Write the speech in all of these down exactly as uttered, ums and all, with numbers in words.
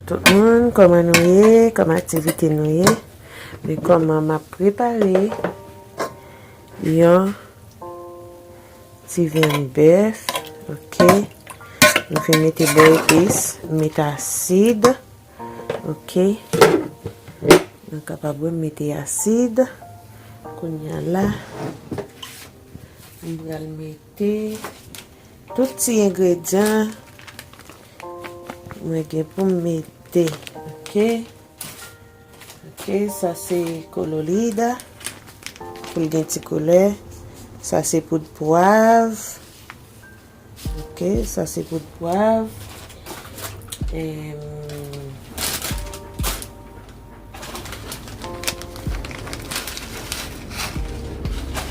Tout moun, kòman nou ye? Kòman aktivite nou ye? Men kòman m ap prepare yon ti vyann bèf, oke? M fin mete bò epis, m mete asid, oke? Nou kapab wè m mete asid. Kounye a la, m pral mete tout ti engredyan mwen gen pou m mete, oke? Oke, sa se kolorida, pou l gen ti koulè. Sa se poud pwav. Oke, sa se poud pwav. Em,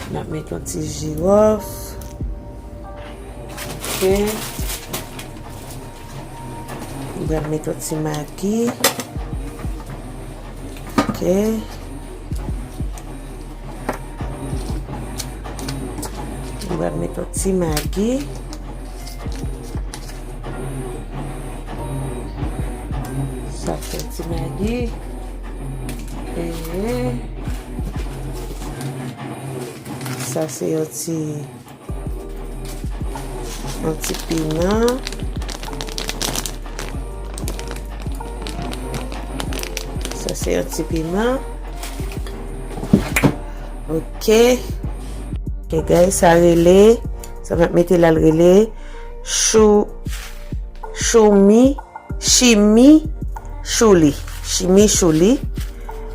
n ap met yon ti jiwòf. Oke. M pral met yon ti magi. Oke. M pral met yon ti magi. Sa fè ti magi. E sa se yon ti, yon ti piman. Sa se yon ti piman. Oke. Oke, guys, sa rele, sa m ap mete la, l rele chou, choumi, chimichouli. Chimichouli.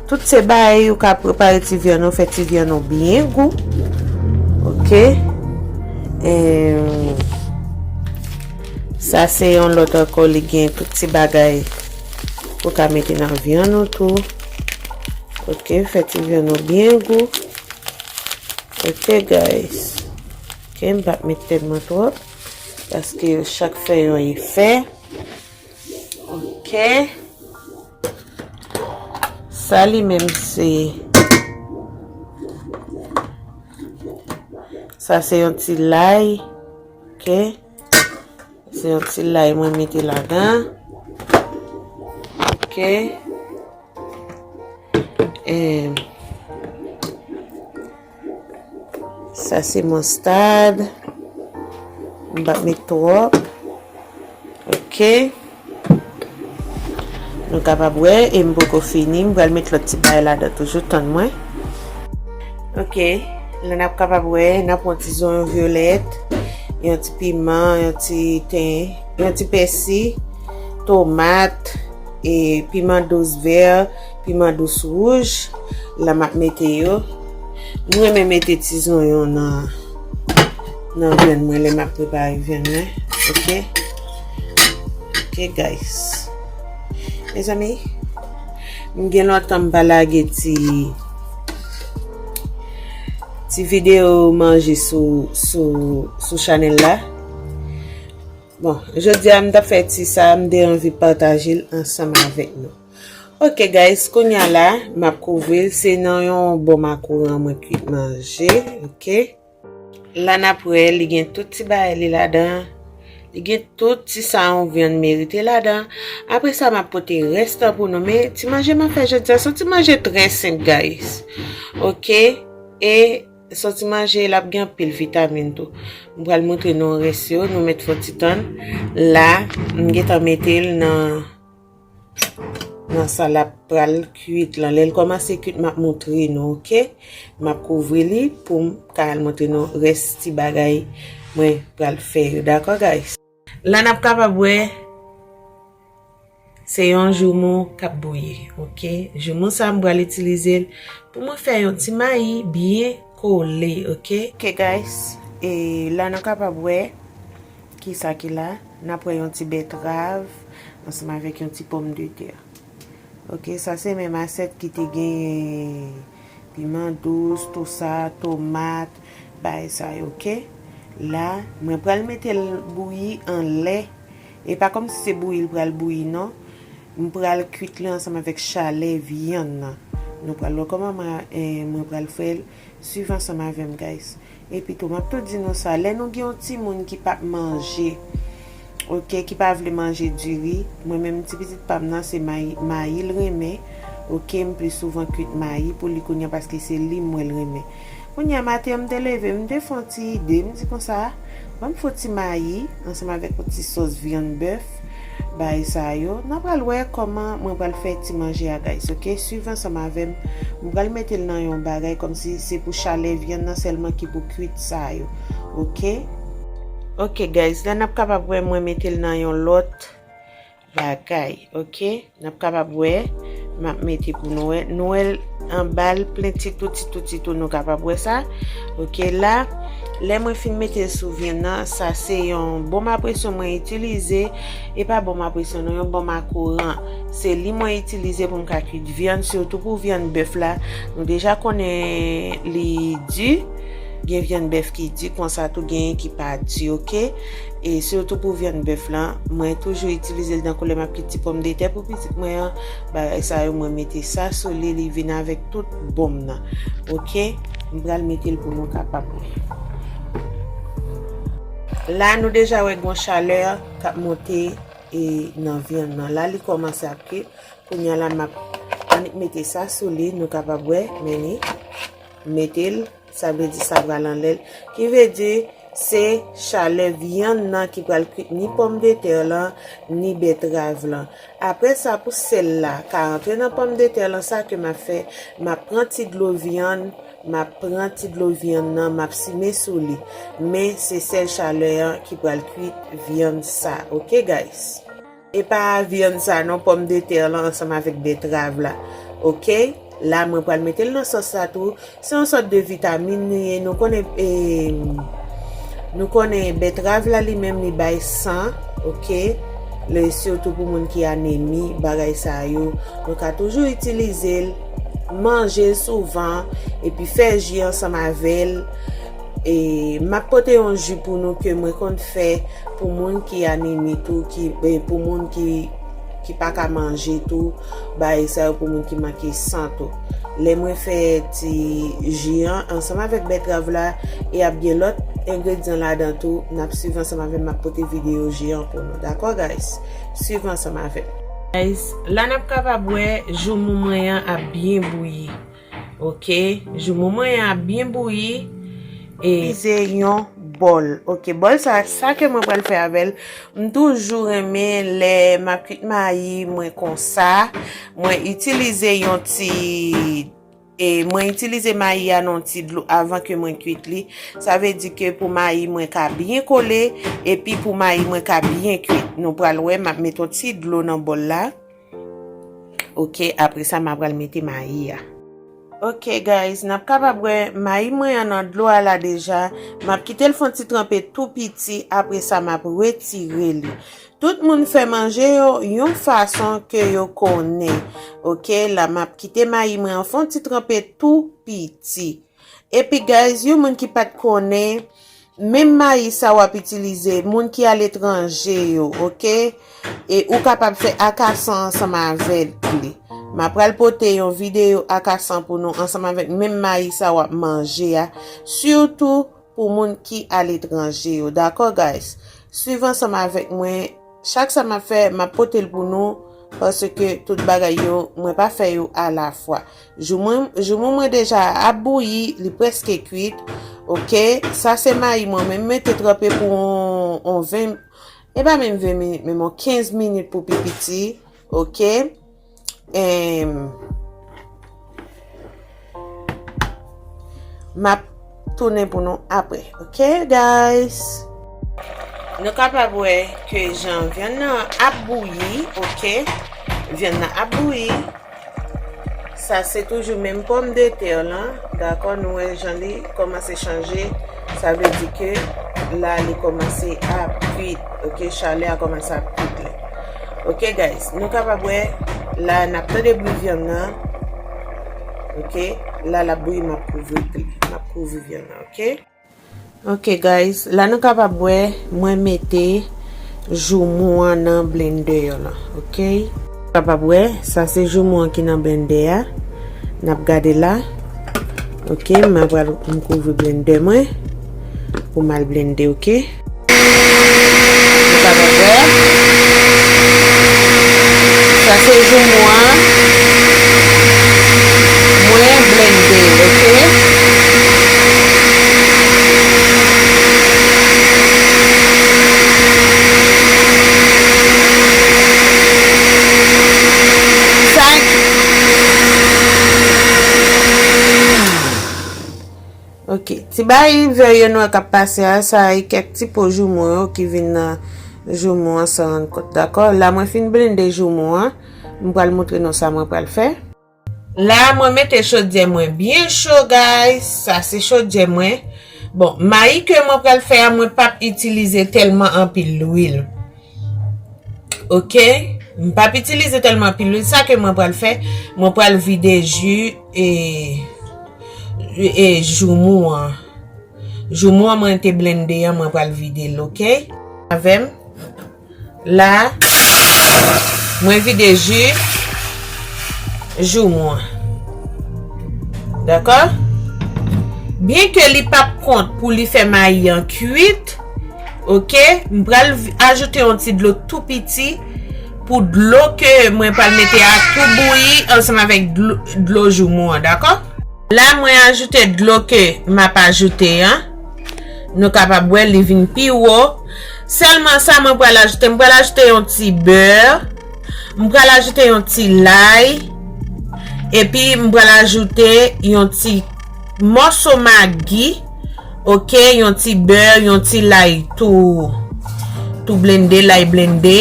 Tout se bagay ou ka prepare ti vyann ou, fè ti vyann ou byen gou. Oke. Em, sa se yon lòt ankò, li gen tout ti bagay ou ka mete nan vyann ou tou. Oke, fè ti vyann ou byen gou. Oke, guys. Oke, m p ap met tèlman twòp, paske yo chak fè yon efè. Oke. Sa li menm se, sa se yon ti lay. Oke. Se yon ti lay mwen mete ladan. Oke. Em, sa se mistad. M p ap met twòp. Oke. Nou kapab wè, e m poko fini. M pral met lòt ti bagay ladan toujou, tann mwen. Oke. La n ap kapab wè, n ap pran ti zonyon vyolèt, yon ti piman, yon ti ten, yon ti pèsi, tomat, e piman dous vè, piman dous wouj. La m ap mete yo. M renmen mete ti zonyon nan, nan vyann mwen lè m ap prepare vyann mwen. Oke. Oke, guys. Mezanmi, m gen lontan m pa lage ti, ti videyo manje sou, sou, sou chanèl la. Bon, jodi a m t ap fè ti sa, m te anvi pataje l ansanm avèk nou. Oke, guys, kounye a la, m ap kouvri l. Se nan yon bò makouran mwen kwit manje, oke? La n ap wè, li gen tout ti bagay li ladan. Li gen tout ti sa yon vyann merite ladan. Apre sa, m ap pote rès lan pou nou. Men, ti manje m ap fè jodi a, se yon ti manje trè senp, guys. Oke? E se yon ti manje, l ap gen anpil vitamin tou. M pral montre nou rès yo, nou mèt fè yon ti tann. La, m gentan mete l nan, nan sa l ap pral kwit lan. Lè l kòmanse kwit, m ap montre nou, oke? M ap kouvri li pou m ka al montre nou rès ti bagay mwen pral fè yo. Dakò, guys? La n ap kapab wè, se yon joumou k ap bouyi, oke? Joumou sa, m pral itilize l pou mwen fè yon ti mayi byen kole, oke? Oke, guys, e la nou kapab wè kisa ki la. N ap wè yon ti bètrav ansanm avèk yon ti pòmdetè. Oke, sa se menm asyèt ki te gen piman dous, tou sa, tomat, bagay sa yo, oke? La, mwen pral mete l bouyi anlè. E pa kòmsi se bouyi l pral bouyi, non. M pral kwit li ansanm avèk chalè vyann nan. Nou pral wè kòman mwen, eh, mwen pral fè l. Swiv ansanm avè m, guys. Epi tou, m ap tou di nou sa, lè nou gen yon timoun ki p ap manje, oke, ki pa vle manje diri. Mwen menm, ti pitit pa m nan, se mayi, mayi l renmen. Oke, m pli souvan kwit mayi pou li kounye a paske se li m wè l renmen. Kounye a maten an, m te leve, m te fè yon ti ide, m di konsa, ban m fè yon ti mayi ansanm avèk yon ti sòs vyann bèf, bagay sa yo. N a pral wè kòman mwen pral fè ti manje a, guys, oke? Swiv ansanm avè m. M pral mete l nan yon bagay kòmsi se pou chalè vyann nan sèlman ki pou kwit sa yo, oke? Oke, guys, la n ap kapab wè mwen mete l nan yon lòt bagay, oke? N ap kapab wè, m ap mete pou nou wè. Nou wè l anba l plen titou, titou, titou, nou kapab wè sa. Oke, la, lè mwen fin mete l sou vyann nan, sa se yon bonm a presyon mwen itilize. E pa bonm a presyon, non, yon bonm a kouran. Se li mwen itilize pou m ka kwit vyann, sitou pou vyann bèf la. Nou deja konnen li di. Gen vyann bèf ki di, konsa tou genyen ki pa di, oke? E sitou pou vyann bèf lan, mwen toujou itilize l tankou lè m ap kwit ti pòmdetè pou pitit mwen an. Bagay sa yo, mwen mete sa sou li, li vin avèk tout bonm nan. Oke? M pral mete l pou nou kapab wè. La, nou deja wè gon chalè k ap monte e nan vyann nan. La, li kòmanse ap kwit. Kounye a la, m ap annik mete sa sou li, nou kapab wè, men li, mete l. Sa vle di sa pral anlè l. Ki vle di se chalè vyann nan ki pral kwit ni pòmdetè lan, ni bètrav lan. Apre sa, pou sèl la ka antre nan pòmdetè lan, sa ke m ap fè, m ap pran ti dlo vyann, m ap pran ti dlo vyann nan, m ap simen sou li. Men se sèl chalè an ki pral kwit vyann sa. Oke, guys? E pa vyann sa non, pòmdetè lan ansanm avèk bètrav la. Oke? La, mwen pral mete l nan sòs la tou. Se yon sòt de vitamin li ye. Nou konnen, e, nou konnen bètrav la li menm li bay san, oke? Li sitou pou moun ki anemi, bagay sa yo. Nou ka toujou itilize l, manje l souvan, epi fè ji ansanm avè l. E, m ap pote yon ji pou nou ke mwen konn fè pou moun ki anemi tou, ki, e, pou moun ki, ki pa ka manje tou, bagay sa yo pou moun ki manke san tou. Lè mwen fè ti ji an ansanm avèk bètrav la, e ap gen lòt engredyan ladan tou, n ap swiv ansanm avè m, m ap pote videyo ji an pou nou. Dakò, guys? Swiv ansanm avè m. Guys, la n ap kapab wè joumou mwen an ap byen bouyi. Oke, joumou mwen an ap byen bouyi. E itilize yon bòl. Oke, bòl sa, sa ke mwen pral fè avè l, m toujou renmen lè m ap kwit mayi mwen konsa, mwen itilize yon ti, e mwen itilize mayi a nan yon ti dlo avan ke mwen kwit li. Sa vle di ke pou mayi mwen ka byen kole, epi pou mayi mwen ka byen kwit. Nou pral wè, m ap met yon ti dlo nan bòl la. Oke, apre sa, m a pral mete mayi a. Oke, guys, n ap kapab wè mayi mwen an nan dlo a la deja. M ap kite l fè yon ti tranpe tou piti, apre sa, m ap retire li. Tout moun fè manje yo yon fason ke yo konnen. Oke, la, m ap kite mayi mwen an fè yon ti tranpe tou piti. Epi, guys, yon moun ki pa t konnen, menm mayi sa w ap itilize, moun ki aletranje yo, oke? E ou kapab fè akasan ansanm avèk li. M a pral pote yon videyo akasan pou nou ansanm avèk menm mayi sa w ap manje a, sitou pou moun ki aletranje yo. Dakò, guys? Swiv ansanm avèk mwen. Chak sa m ap fè, m ap pote l pou nou, paske tout bagay yo, mwen pa fè yo alafwa. Joumou, joumou mwen deja ap bouyi, li prèske kwit. Oke, sa se mayi mwen, men m mete tranpe pou on, on ven, e pa menm ven minit, menm on kenz minit pou pi piti. Oke. Em, m ap tounen pou nou apre. Oke, guys? Nou kapab wè ke jan vyann nan ap bouyi, oke? Vyann nan ap bouyi. Sa se toujou menm pòmdetè lan, dakò? Nou wè jan li kòmanse chanje. Sa vle di ke la, li kòmanse ap kwit, oke? Chalè a kòmanse ap kwit li. Oke, guys, nou kapab wè, la, n ap tande bri vyann nan. Oke, la, l ap bouyi, m ap kouvri li. M ap kouvri vyann nan, oke? Oke, guys, la, nou kapab wè, mwen mete joumou an nan blendè lan, oke? Kapab wè, sa se joumou an ki nan blendè a. N ap gade la. Oke, mwen pral m kouvri blendè mwen pou m al blende, oke? Nou kapab wè, Joumou an, mwen blende, oke? Sa, oke, ti bay vè yo nou wè k ap pase a, sa e kèk ti po joumou yo ki vin nan joumou an san rann kont, dakò? La mwen fin blende joumou an, m pral montre nou sa mwen pral fè. La mwen mete chodyè mwen byen cho, guys. Sa se chodyè mwen. Bon, mayi ke mwen pral fè a, mwen p ap itilize tèlman anpil lwil. Oke? M p ap itilize tèlman anpil lwil. Sa ke mwen pral fè, mwen pral vide ji e, e joumou an. Joumou an mwen te blende an, mwen pral vide l, oke? Avè m. La, mwen vide ji joumou an. Dakò? Byen ke li p ap kont pou li fè mayi an kwit, oke, m pral vi-, ajoute yon ti dlo tou piti pou dlo ke mwen pral mete a tou bouyi ansanm avèk dlo, dlo joumou an, dakò? La mwen ajoute dlo ke m ap ajoute an. Nou kapab wè li vin pi wo. Sèlman sa mwen pral ajoute, m pral ajoute yon ti bè. M pral ajoute yon ti lay. Epi m pral ajoute yon ti mòso magi. Oke, yon ti bè, yon ti lay tou, tou blende, lay blende.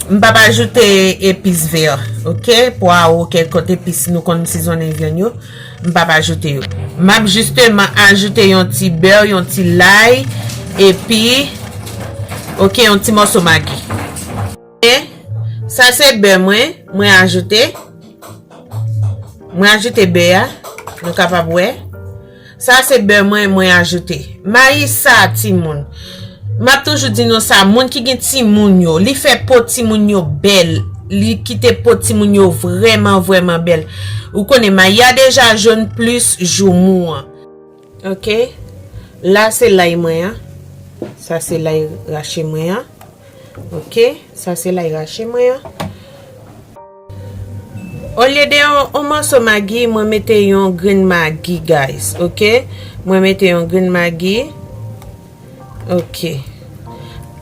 M p ap ajoute epis vè, oke? Pwawo, kèlkant epis nou konn sizonnen vyann yo. M p ap ajoute yo. M ap jisteman ajoute yon ti bè, yon ti lay, epi, oke, yon ti mòso magi. E, sa se bè mwen, mwen ajoute. Mwen ajoute bè a, nou kapab wè. Sa se bè mwen, mwen ajoute. Mayi sa, timoun. M ap toujou di nou sa, moun ki gen timoun yo, li fè po timoun yo bèl. Li kite po timoun yo vrèman, vrèman bèl. Ou konnen mayi a deja jòn plis joumou an. Oke. La se lay mwen an. Sa se lay rache mwen an. Oke. Sa se lay rache mwen an. Olye de yon, yon mòso magi, mwen mete yon grenn magi, guys, oke? Mwen mete yon grenn magi. Oke.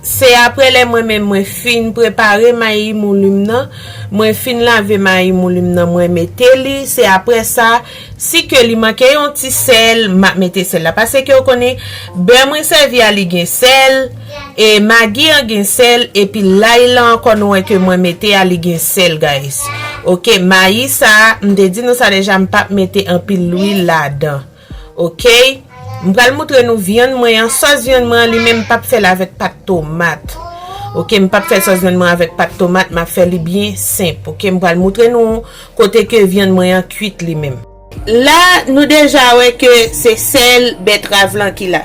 Se apre lè mwen menm mwen fin prepare mayi moulim nan, mwen fin lave mayi moulim nan, mwen mete li, se apre sa, si ke li manke yon ti sèl, m ap mete sèl la. Paske w konnen, bè mwen sèvi a li gen sèl, e magi an gen sèl, epi lay la ankò nou wè ke mwen mete a li gen sèl, guys. Oke, mayi sa, m te di nou sa deja, m p ap mete anpil lwil ladan. Oke? M pral moutre nou vyann mwen an, sòs vyann mwen an, li menm m p ap fè l avèk pat tomat. Oke, m p ap fè sòs vyann mwen avèk pat tomat, m ap fè li byen senp. Oke, m pral moutre nou kote ke vyann mwen an kwit li menm. La, nou deja wè ke se sèl bètrav lan ki la.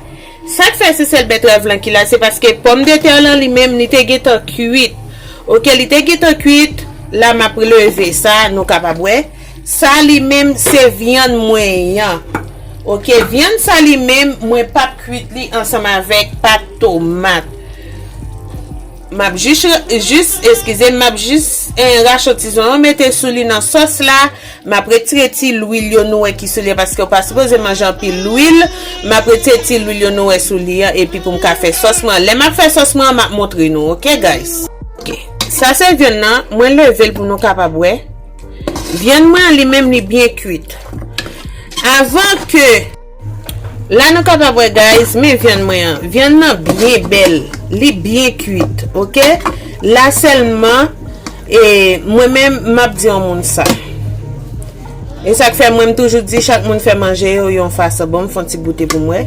Sa k fè se sèl bètrav lan ki la, se paske pòmdetè lan li menm, li te gentan kwit. Oke, li te gentan kwit. La, m ap leve sa, nou kapab wè. Sa li menm, se vyann mwen an. Oke, vyann sa li menm, mwen p ap kwit li ansanm avèk pat tomat. M ap jis, jis, eskize m, m ap jis, eh, rache ti zòn an, mete sou li nan sòs la. M ap retire ti lwil yo nou wè ki sou li an, paske w pa sipoze manje anpil lwil. M ap retire ti lwil yo nou wè sou li an, epi pou m ka fè sòs mwen an. Lè m ap fè sòs mwen an, m ap montre nou, oke, guys? Oke. Sa se vyann nan, mwen leve l pou nou kapab wè. Vyann mwen an, li menm, li byen kwit. Avan ke La nou kapab wè, guys, men vyann mwen an. Vyann nan byen bèl. Li byen kwit, oke? La sèlman, e, mwen menm, m ap di yon moun sa. E sa k fè mwen, m toujou di, chak moun fè manje yo yon fason. Bon, m fè yon ti goute pou m wè.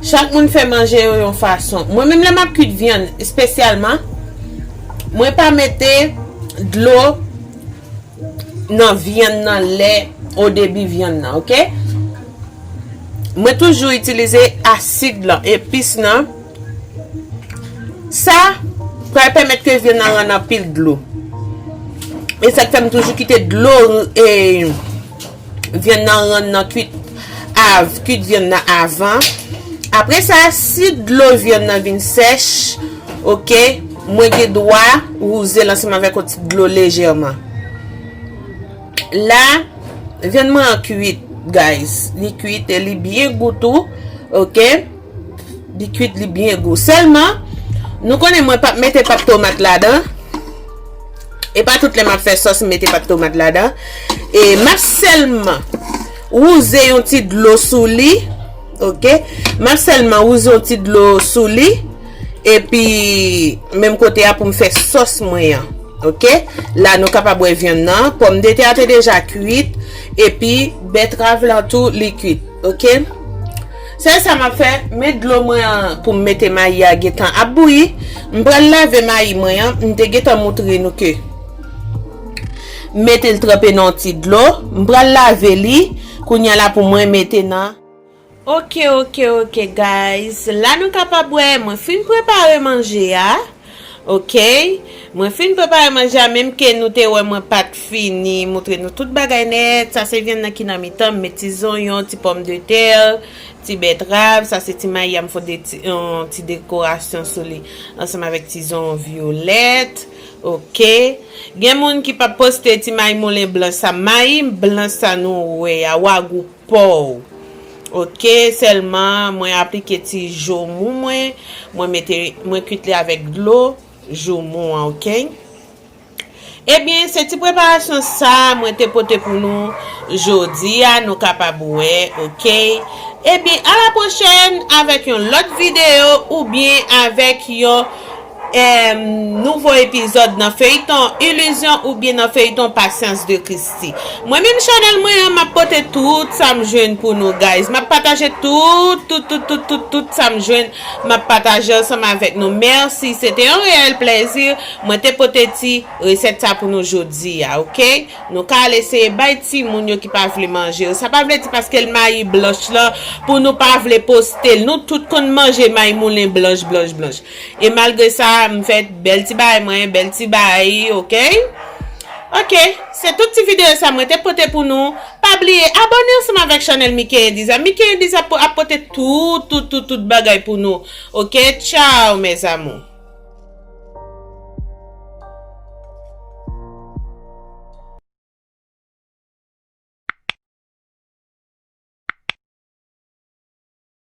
Chak moun fè manje yo yon fason. Mwen menm, lè m ap kwit vyann, espesyalman, mwen pa mete dlo nan vyann nan lè o debi vyann nan, oke? Mwen toujou itilize asid lan, epis nan. Sa pral pèmèt ke vyann nan rann anpil dlo. E sa k fè m toujou kite dlo, e, vyann nan rann nan kwit av-, kwit vyann nan avan. Apre sa, si dlo vyann nan vin sèch, oke, Mwen gen dwa wouze l ansanm avèk yon ti dlo lejèman. La, vyann mwen an kwit, guys. Li kwit e li byen gou tou. Oke? Li kwit, li byen gou. Sèlman, nou konnen mwen p ap mete pat tomat ladan. E pa tout lè m ap fè sòs, m mete pat tomat ladan. E m ap sèlman wouze yon ti dlo sou li. Oke? M ap sèlman wouze yon ti dlo sou li. Epi, menm kote a pou m fè sòs mwen an. Oke? La, nou kapab wè vyann nan. Pòmdetè a te deja kwit. Epi, bètrav lan tou, li kwit. Oke? Sèl sa m ap fè, men dlo mwen an pou m mete mayi a gentan ap bouyi. M pral lave mayi mwen an. M te gentan moutre nou ke m mete l tranpe nan yon ti dlo. M pral lave li. Kounye a la pou mwen mete nan. Oke, oke, oke, guys. La nou kapab wè, mwen fin prepare manje a. Oke? Mwen fin prepare manje a, menm ke nou te wè mwen pa t fini moutre nou tout bagay nèt. Sa se vyann nan ki nan mitan. M met ti zonyon, ti pòmdetè, ti bètrav. Sa se ti mayi a, m fè de ti, yon ti dekorasyon sou li ansanm avèk ti zonyon vyolèt. Oke? Gen moun ki p ap poste ti mayi moulen blanch sa. Mayi blanch sa nou wè a, wagou pòw. Oke, sèlman mwen aplike ti joumou mwen, mwen mete, mwen kwit li avèk dlo joumou an, oke? Ebyen, se ti preparasyon sa mwen te pote pou nou jodi a, nou kapab wè, oke? Ebyen, a la pwochèn avèk yon lòt videyo oubyen avèk yon em, nouvo epizòd nan feyton Ilizyon oubyen nan feyton Pasyans de Christie. Mwen menm chanèl mwen an, m ap pote tout sa m jwenn pou nou, guys. M ap pataje tout, tout, tout, tout, tout, tout sa m jwenn, m ap pataje ansanm avèk nou. Mèsi, se te yon reyèl plèzi. Mwen te pote ti resèt sa pou nou jodi a, oke? Nou ka al eseye bay timoun yo ki pa vle manje yo. Sa pa vle di paske l mayi blanch lan pou nou pa vle poste l. Nou tout konn manje mayi moulen blanch, blanch, blanch. E malgre sa, m fè bèl ti bagay mwen, bèl ti bagay, oke? Oke, se tout ti videyo sa mwen te pote pou nou. Pa bliye abòne ansanm avèk chanèl Mickey Indies la. Mickey Indies ap, ap pote tout, tout, tout, tout bagay pou nou. Oke, tchao, mes amours.